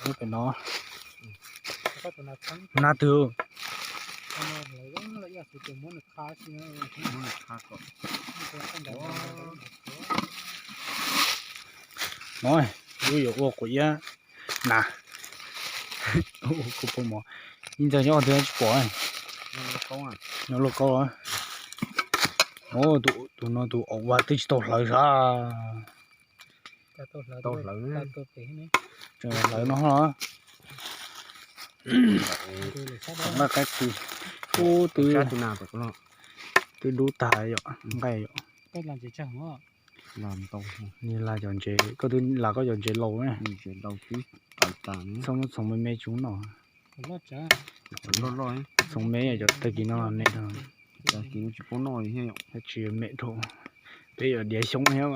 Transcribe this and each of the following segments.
Nyob pem no. Nab twg? No, wb yuav ua quav iab na. Ua kuv poj mov, ib ntxawg nyob twg tsis pom. Nyob lauj kaub. Tus no tus aum vaj twb tsis tau hlawv sab. Tau hlawv no los. Nqaij qaib qus, ub, twb, twb dub tag yom, nqaij yom. Lag cov ntses, koj twb lag koj cov ntses laus na. Txhoov me me tsis noj. Txhoov me cov tag kis no ne. Tsis me dhau, peb yuav diav xyoob thiab.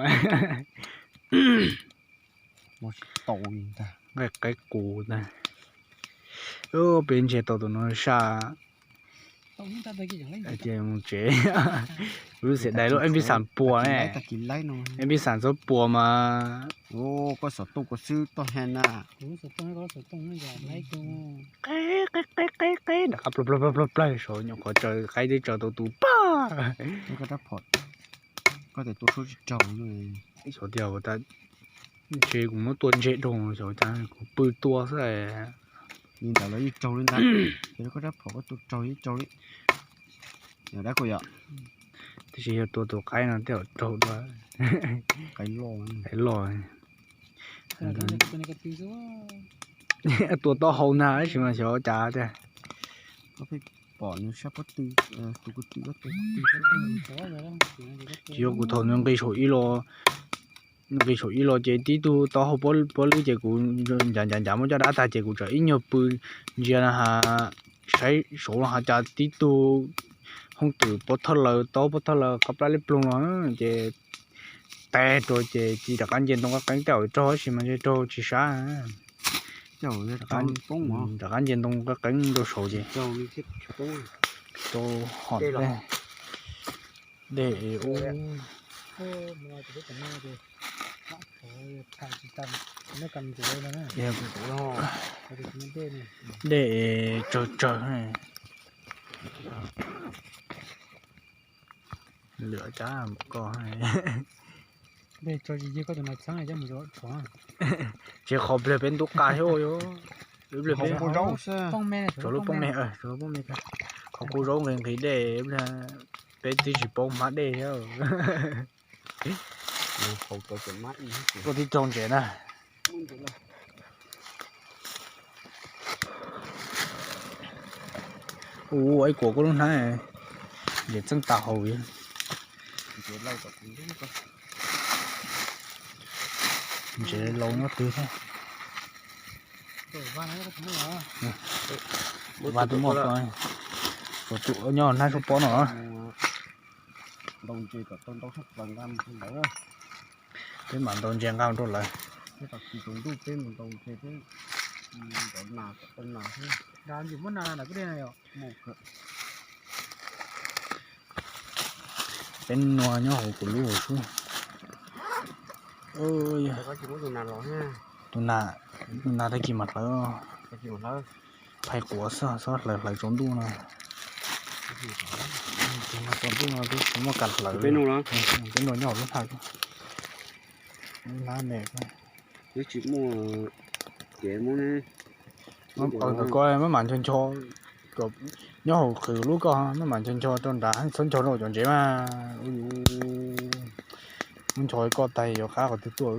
Nqaij qaib qus tag. Peb nrhiav tau tus no saj. Hais tias mus tsev, lub xiam dais lub eb pib xam puas ne. Eb pib xam txob puas mas. Qe qe qe qe qe, dam qab plawg plawg plawg plawg saud, nyuam qhuav tsaws qaib twb tsaws tau tus pag. Xyov tias ua tas, ntshe kuv muab tua ntse dhau, xyov cas kuv pw tua xwb. Li ntawd los yeej raug li ntawd, ces koj rab phom koj tua raug yeej raug li. Yog dab kuj yom. Tab sis yog tua tus qaib no tej zaum raug dua. Qaib loj. Tua taub hau ntag tab sis mas xyov cas tiag. Tsis yog kuv thaum nws nqis saum ib los, nws nqis saum ib los ces tib tug taub hau pob lwb ces kuv ncav ncav ncav muab coj dab tag ces kuv tseem ib nyuag pw ntsia na has, saib saud los has cas tib tug hoob twm pob thawj lawm, taub pob thawj lawm qab plab liab ploog los ces tag rau ces cia rov qab nce ntoo qeeb qeeb tej zaum raug tab sis mas ntshe raug tsis sab. Rov qab nce ntoo qeeb qeeb rau saud ces rau hom dej. Dej ub. Dej tsawg tsawg. Lwm cab mus koj. Tsis qhov pliag peb ntub qa thiab. Pliag peb, lub pob me, qhov kub zaub nqhis nqhis dej, peb twb tsis paub hmab dej thiab. Tuaj tib tsoog ntses na. Ua ib kuam koj lub hnab, ntses txeeb tas hau li. Ntses laus nyob twg thiab. Vaj twb muaj, nyob hnab suab pob no. Peb mam ntaus ntses nqa rau lawv. Peb nua nyob hauv kuv lub hauv sub. Tus nas, tus nas tag kis mam hlawv. Phais quav xwb, xob hlawv hlawv tsaus ntuj no. Tsaus ntuj no twb tsis muaj kas hlawv. Peb nua nyob hauv lub hab, lub hab me. Nkawd ko maj mam ncho ncho, nyob hauv qhwv lub ko maj mam ncho ncho rau nrad, txhob ncho rau cov ntsev mas. Muab ncho ko tag yuav qab qhov twg tuaj.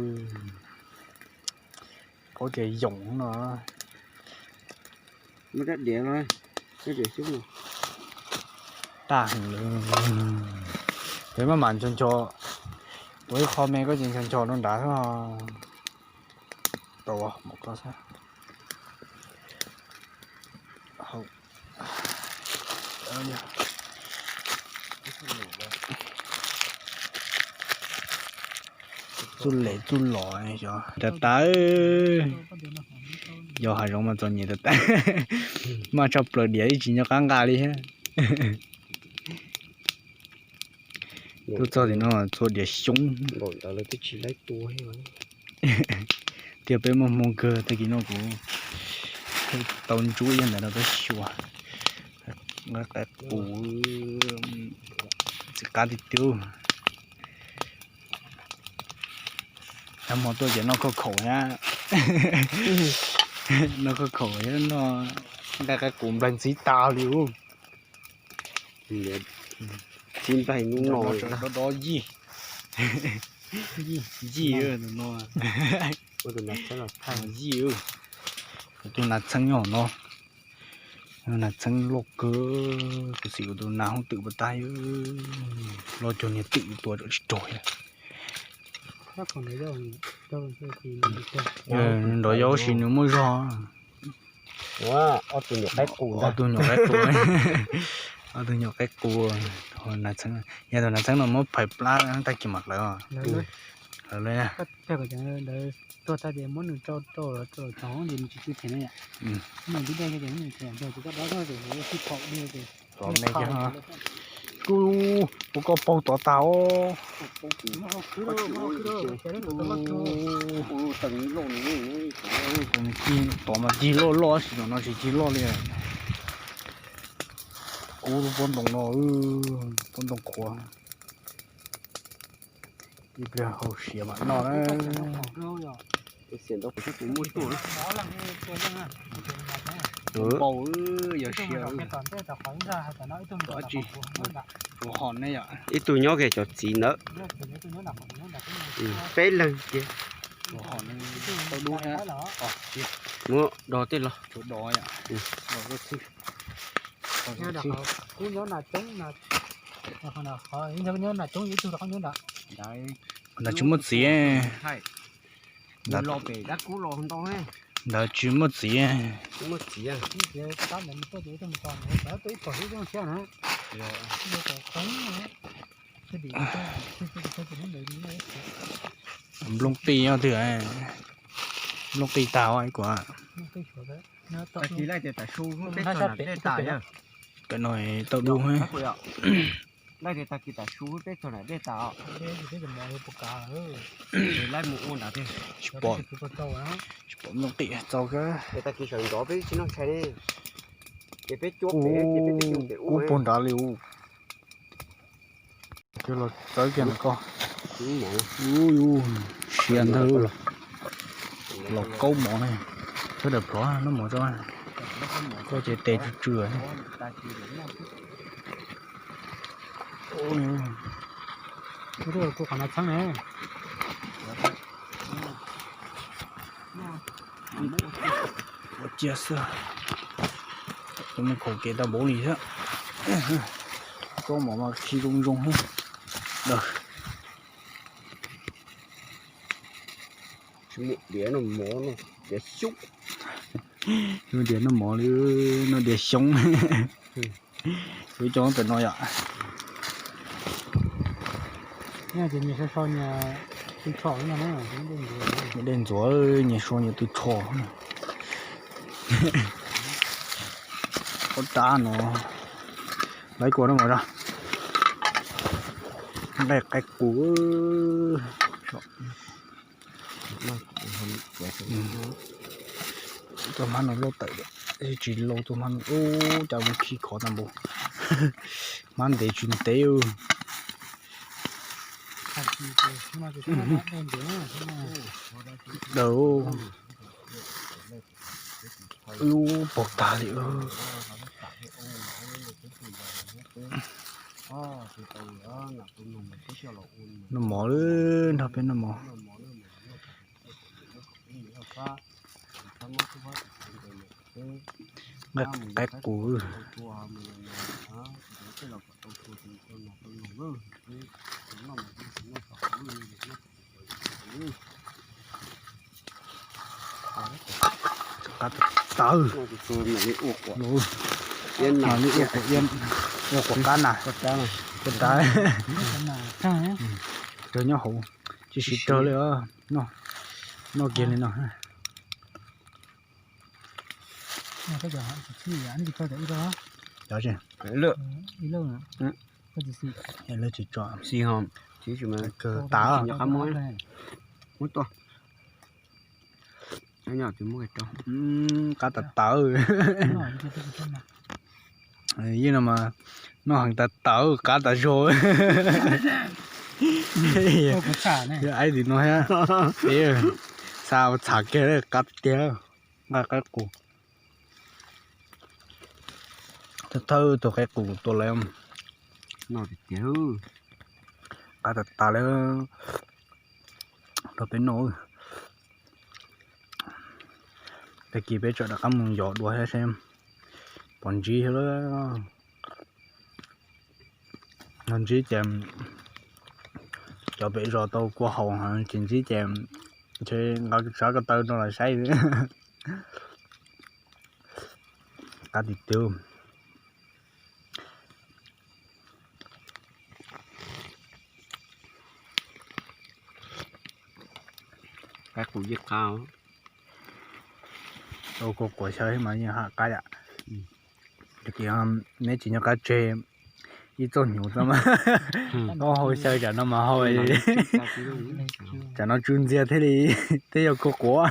Paub tias yoom no. Tag heev li. Peb maj mam ncho ncho, tua ib qho me koj ces ncho ncho rau nrad xwb. Tau, mus koj xwb. Txuj lem txuj los xyov tas tas. Yog hav zoov mas txom nyem tas tas. Maj tshaj plaws diav ib tsis nco qab nqa li thiab. Tuaj txog tim no txhua diav xyoob. Tiag peb muaj hmoo kawg, tag kis no kuv tau ntsuab ib yam ntawd no peb xyuas. Nqa qaib qus, txiv qab tiag tiag. Nag hmo tuaj ces noj khaub khaum thiab, noj khaub khaum thiab noj nqaij qaib qus nplaig ntxiv tas li ub. Txiv nplaig hnub no dob dob yij, yij no, yij, kuv tus nas txheeb nyob no, nas txheeb loj kawg, kuv xim kuv tus nas hoob twm puas tag, los cuag niag twm tua tsis raug. Nrov yau sis nws muaj zog. Ob tug nyuam qaib qus, ob tug nyuam qaib qus, nas txheeb, yog tus nas txheeb no muab phais plab tag kis mam hlawv. Hlawv li. Tuag tag ces muab nws rau rau rau tov ces nws tsis tw them na yom. Nws tib dej ces nws them ces koj dob koj ces tib phom dej ces. Kuv ua koj paug tod tag os. Tov mas cig loj loj tab sis zaum no tsis cig loj li. Kub lub pob ntoo no, pob ntoo qhuav. Ib pliag hau siav mam noj na. Ib tug nyob kiag cov txiv ntawd. Peb leeg kiag. Muab do tej los. Ntawd tsis muaj txiv. Ntawd tsis muaj txiv. Nplooj qij nyob twg, nplooj qij tag ua ib kuv. Tam no tau dub. Tsis pom, tsis pom nplooj qij txaus kawg. Kub puag nrad li ub. Coj los txawb kiag ntawm koj. Ub, siav ntawd. Los kaub mov ne. Sawv daws plhov noj mov tso. Koj ces tes tsw tsw. Ua ciav xwb. Tus me khaum kev tau npaum li thiab. Kaub mov mas khi zoo zoo thiab. Diav noj mov, diav xyoob. Diav noj mov li, noj diav xyoob. Ib co pem no yom. Nyias so so nyias tw tsho, nyias dej ntxuav nyias so nyias tw tsho. Ua rab no, lawv kua no mas nqaij qaib qus. Tus hmab no loj tawm, tsis laus tus hmab no, ub, cas mus khi khov tag npaum. Hmab ntev tsis ntev. Daws, ub, pom tag li. Noj mov lawm, nrog peb noj mov. Nqaij qaib qus. Qab tawv. Mam li ua quav iab, ua quav qab na. Quav qab. Rawg nyob hauv, tsis siv rawg li os. Noj kiag li no. Cov tsis, lawv tsis tso, tsis, tas. Muab tua. Qab tas tas. Yeej no mas noj heev tas tas, qab tas zog. Aib tim no thiab, xa ua txham kiag qab tiag. Nqa qaib qus, thawj thawj tus qaib qus tua lawm. Qab tas tas lawm, rau peb noj. Tag kis peb tseem rov qab mus yos dua thiab seb pom ntsib thiab. Ntsib ces cov pem zos tau kua haus, tsis ntsib ces nqa sab ko taw no los saib. Qab tiag tiag. Qaib qus yeej qab. Ua kua quav xyaw mas yeej haj qab yam. Neb tsis nyob qab tseg ib txoj hnyuv txob mas, hau xyaw tsam no mas hau, tsam no tsw ntxiag thiaj li, thiaj yog kua quav.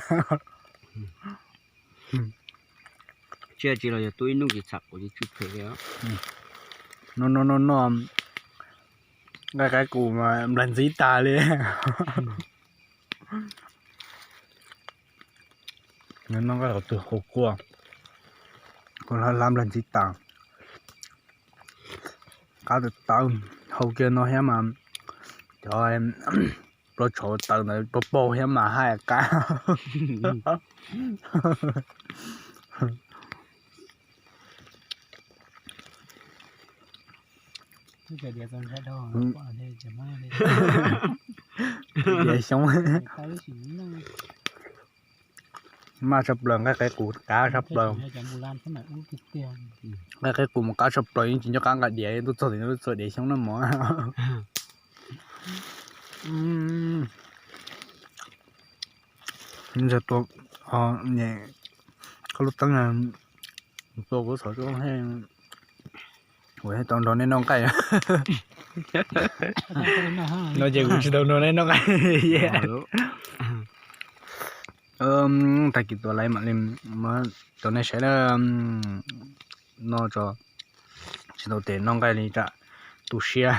Tsiaj tsis los yog tub ib hnub tsis txham quav ces tsw phem li. No no no no, nqaij qaib qus mas nplaig ntxhib tag li. Noj nqaij qus twg qus kua, kua hlab hlab nplaig ntxhib tas. Qab tawv tawv, hau kiag no thiab mas cov plaub tshuav tawv ntawd paug paug thiab mas haj qab. Diav xyoob maj tshaj plaws, nqaij qaib qus qab tshaj plaws. Nqaij qaib qus mus qab tshaj plaws, yeej tsis nco qab nqa diav, tuaj txog tim no tuaj txog diav xyoob na mog. Tua, nyem koj lub teeb, tua kuv xov, kuv tsis tau nrog nej noj nqaij. No ces kuv tsis tau nrog nej noj nqaij. Tag kis tuaj laiv mam li muab rau nej saib na. Noj tso, tsis tau tes noj nqaij li tsam tu siab.